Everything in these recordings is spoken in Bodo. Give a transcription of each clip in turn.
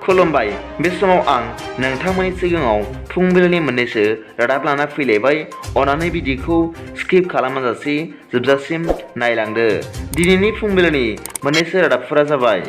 खुलुमबाय बे समाव आं नोंथांमोननि सिगाङाव फुंबिलिनि मोननैसो रादाब लाना फैलायबाय। अन्नानै भिडिअखौ स्किप खालामाजासे जोबजासिम नायलांदो। दिनैनि फुंबिलिनि मोननैसो रादाबफोरा जाबाय।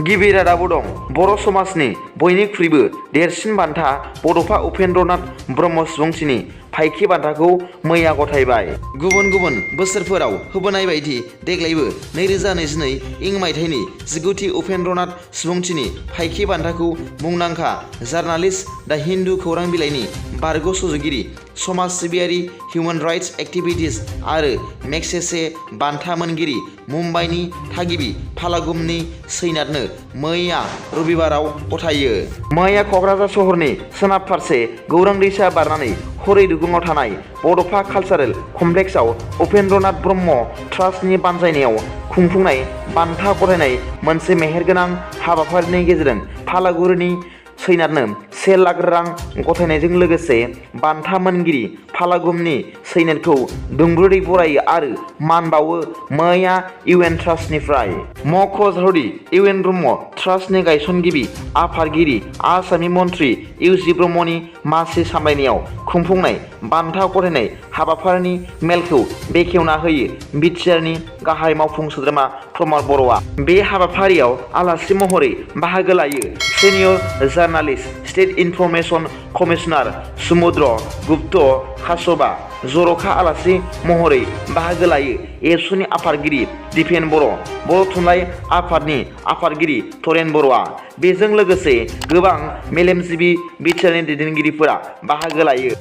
गिबि रादाबाव दं बर' समाजनि बयनिख्रुइबो देरसिन बान्था बड'फा उपेन्द्रनाथ ब्रह्म सुबुंथिनि फायखि बान्थाखौ मैया गथायबाय। गुबुन गुबुन बोसोरफोराव होबोनाय बायदि देग्लायबो 2022 इं मायथाइनि 19थि उपेन्द्रनाथ सुबुंथिनि फायखि बान्थाखौ मुंदांखा जार्नालिस्ट दा हिन्दु खौरां बिलाइनि बारग' सुजुगिरि समाज सिबियारि हिउमेन राइट्स एक्टिभिटिस आरो मेक्सेसे बान्था मोनगिरि मुम्बाइनि थागिबि फालागुमनि सैनाथनो मैया रबिबाराव गथायो। मैया क'क्राझार सहरनि सोनाब फारसे गौरां दैसा बारनानै हरै रुगुङाव थानाय बड'फा कालचारेल कमप्लेक्सआव उपेन्द्रनाथ ब्रह्म ट्रास्टनि बानजायनायाव खुंफुंनाय बान्था गथायनाय मोनसे मेहेरगोनां हाबाफारिनि गेजेरजों फालागुरिनि सैनाथनो 1 लाख रां गथायनायजों लोगोसे बान्था मोनगिरि फालागुमनि सैनाथखौ दुंब्रुदै बरायो आरो मान बावो। मैया इउएन ट्रास्टनिफ्राय मख'जाथावदि इउएन ब्रह्म ट्रास्टनि गायसनगिरि आफादगिरि आसामनि मन्त्रि इउजि ब्रह्मनि मासि सामलायनायाव खुंफुंनाय बान्था गथायनाय हाबाफारिनि मेलखौ बेखेवना होयो बिटिआरनि गाहाय मावफुं सोद्रोमा प्रमद बर'आ। बे हाबाफारियाव आलासि महरै बाहागो लायो senior journalist state information commissioner समुद्र गुप्त कासबा। जर'खा आलासि महरै बाहागो लायो एबसुनि आफादगिरि दिपेन बर' थुनलाइ आफादनि आफादगिरि तरेन बर'आ। बेजों लोगोसे गोबां मेलेमजिबि बिटिआरनि दैदेनगिरिफोरा बाहागो लायो।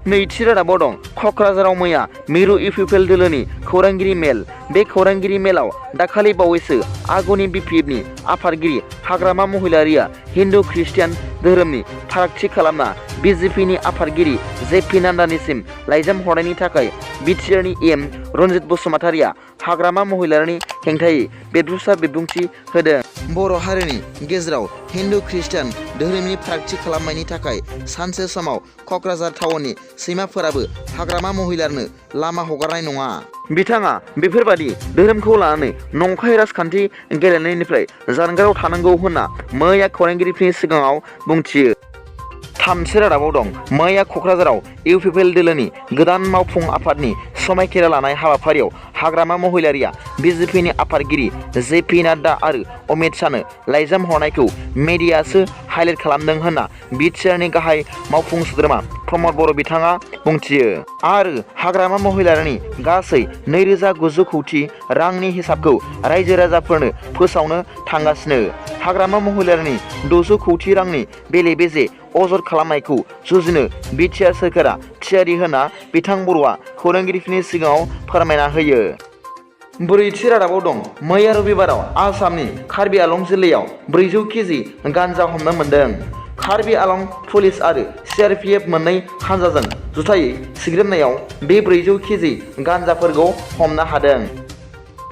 नैथि रादाबाव दं क'क्राझाराव मैया मिरु इउपिपिएल दोलोनि खौरांगिरि मेल। बे खौरांगिरि मेलाव दाखालि बावैसो आगुनि बिपिएफनि आफादगिरि हाग्रामा महिलारिया हिन्दु खृष्टियान धोरोमनि फारागथि खालामना बिजेपिनि आफादगिरि जेपि नान्दानिसिम लाइजाम हरनायनि थाखाय बिटिआरनि एम रन्जित बसुमतारिया हाग्रामा महिलारिनि हेंथायै बेरफ्रुसा बिबुंथि होदों। बर' हारिनि गेजेराव हिन्दु खृष्टियान धोरोमनि फारागथि खालामनायनि थाखाय सानसे समाव क'क्राझार टाउननि सैमाफोराबो हाग्रामा महिलारनो लामा हगारनाय नङा। बिथाङा बेफोरबादि धोरोमखौ लानानै नंखाय राजखान्थि गेलेनायनिफ्राय जानगाराव थानांगौ होनना मैया खौरांगिरिफोरनि सिगाङाव बुंथियो। थामथि रादाबाव दं मैया क'क्राझाराव इउपिपिएल दोलोनि गोदान मावफुं आफादनि समायखिरा लानाय हाबाफारियाव हाग्रामा महिलारिया बिजेपिनि आफादगिरि जेपि नाड्डा आरो अमित शाहनो लाइजाम हरनायखौ मिडियासो हाइलाइट खालामदों होनना बिटिआरनि गाहाय मावफुं सोद्रोमा प्रमद बर' बिथाङा बुंथियो। आरो हाग्रामा महिलारिनि गासै 2,900 कौटि रांनि हिसाबखौ रायजो राजाफोरनो फोसावनो थांगासिनो। हाग्रामा महिलारिनि 600 कौटि रांनि बेले बेजे अजद खालामनायखौ जुजिनो बिटिआर सोरखारा थियारि होनना बिथां बर'आ खौरांगिरिफोरनि सिगाङाव फोरमायना होयो। ब्रैथि रादाबाव दं मैया रबिबाराव आसामनि कार्बि आलं जिल्लायाव 400 केजि गान्जा हमनो मोन्दों। कार्बि आलं पुलिस आरो सिआरपिएफ मोननै हानजाजों जुथायै सिग्रोमनायाव बे 400 केजि गान्जाफोरखौ हमनो हादों।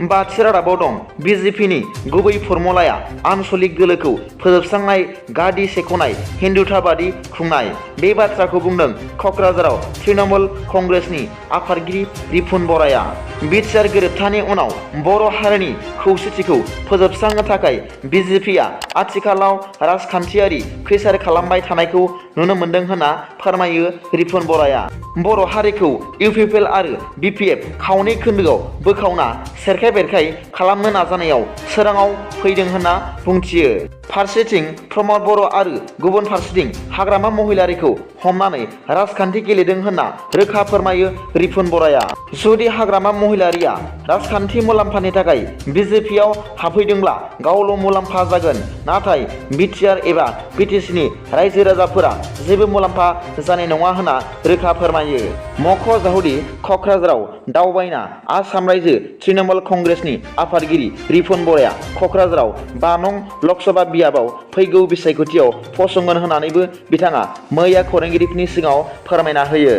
बाथि रादाबाव दं बिजेपिनि गुबै फर्मुलाया आनसलिक गोलोखौ फोजोबस्रांनाय गादि सेख'नाय हिन्दुत्वबादि खुंनाय। बे बाथ्राखौ बुंदों क'क्राझाराव तृणमूल कंग्रेसनि आफादगिरि रिपुन बराया। बिटिआर गोरोबथानि उनाव बर' हारिनि खौसेथिखौ फोजोबस्रांनो थाखाय बिजेपिआ आथिखालाव राजखान्थियारि खैसार खालामबाय थानायखौ नुनो मोन्दों होनना फोरमायो रिपुन बराया। बर' हारिखौ इउपिपिएल आरो बिपिएफ खावनै खोन्दोआव बोखावना सेरखाय बेरखाय खालामनो नाजानायाव सोराङाव फैदों होनना बुंथियो। फारसेथिं प्रमद बर' आरो गुबुन फारसेथिं हाग्रामा महिलारिखौ हमनानै राजखान्थि गेलेदों होनना रोखा फोरमायो रिपुन बराया। जुदि हाग्रामा महिलारिया राजखान्थि मुलाम्फानि थाखाय बिजेपिआव हाबफैदोंब्ला गावल' मुलाम्फा जागोन, नाथाय बिटिआर एबा बिटिसिनि रायजो राजाफोरा जेबो मुलाम्फा जानाय नङा होनना रोखा फोरमायो। मख'जाथावदि क'क्राझाराव दावबायना आसाम रायजो तृणमूल कंग्रेसनि आफादगिरि रिपुन बराया क'क्राझाराव 5 नं लकसभा बियाबाव फैगौ बिसायख'थियाव फसंगोन होननानैबो बिथाङा मैया खौरांगिरिफोरनि सिगाङाव फोरमायना होयो।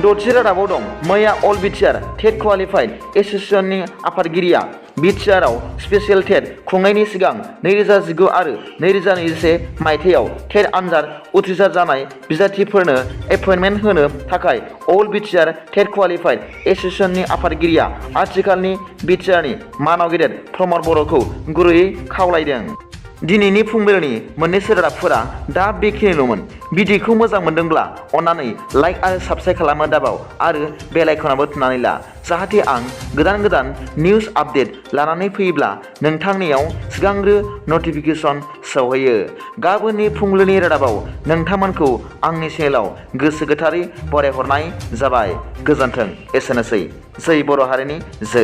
द'थि रादाबाव दं मैया अल बिटिआर टेट क्वालिफाइड एस'सिएशननि आफादगिरिया बिटिआरआव स्पेसियेल टेट खुंनायनि सिगां 2019 आरो 2021 मायथाइयाव टेट आनजाद उथ्रिसार जानाय बिजाथिफोरनो एपइन्टमेन्ट होनो थाखाय अल बिटिआर टेट क्वालिफाइड एस'सिएशननि आफादगिरिया आथिखालनि बिटिआरनि मानाव गेदेर प्रमद बर'खौ गुरैयै खावलायदों। दिनैनि फुंबिलिनि मोननैसो रादाबफोरा दा बेखिनिल'मोन। भिडिअखौ मोजां मोनदोंब्ला अन्नानै लाइक आरो साबस्क्राइब खालामनो दाबाव आरो बेल आइकनाबो थुनानै ला, जाहाथे आं गोदान निउस आपडेट लानानै फैयोब्ला नोंथांनियाव सिगांग्रो नटिफिकेसन सौहैयो। गाबोननि फुंबिलिनि रादाबाव नोंथांमोनखौ आंनि चेनेलाव गोसो गोथारै बरायहरनाय जाबाय। गोजोन्थों। एसेनोसै। जै बर' हारिनि जै।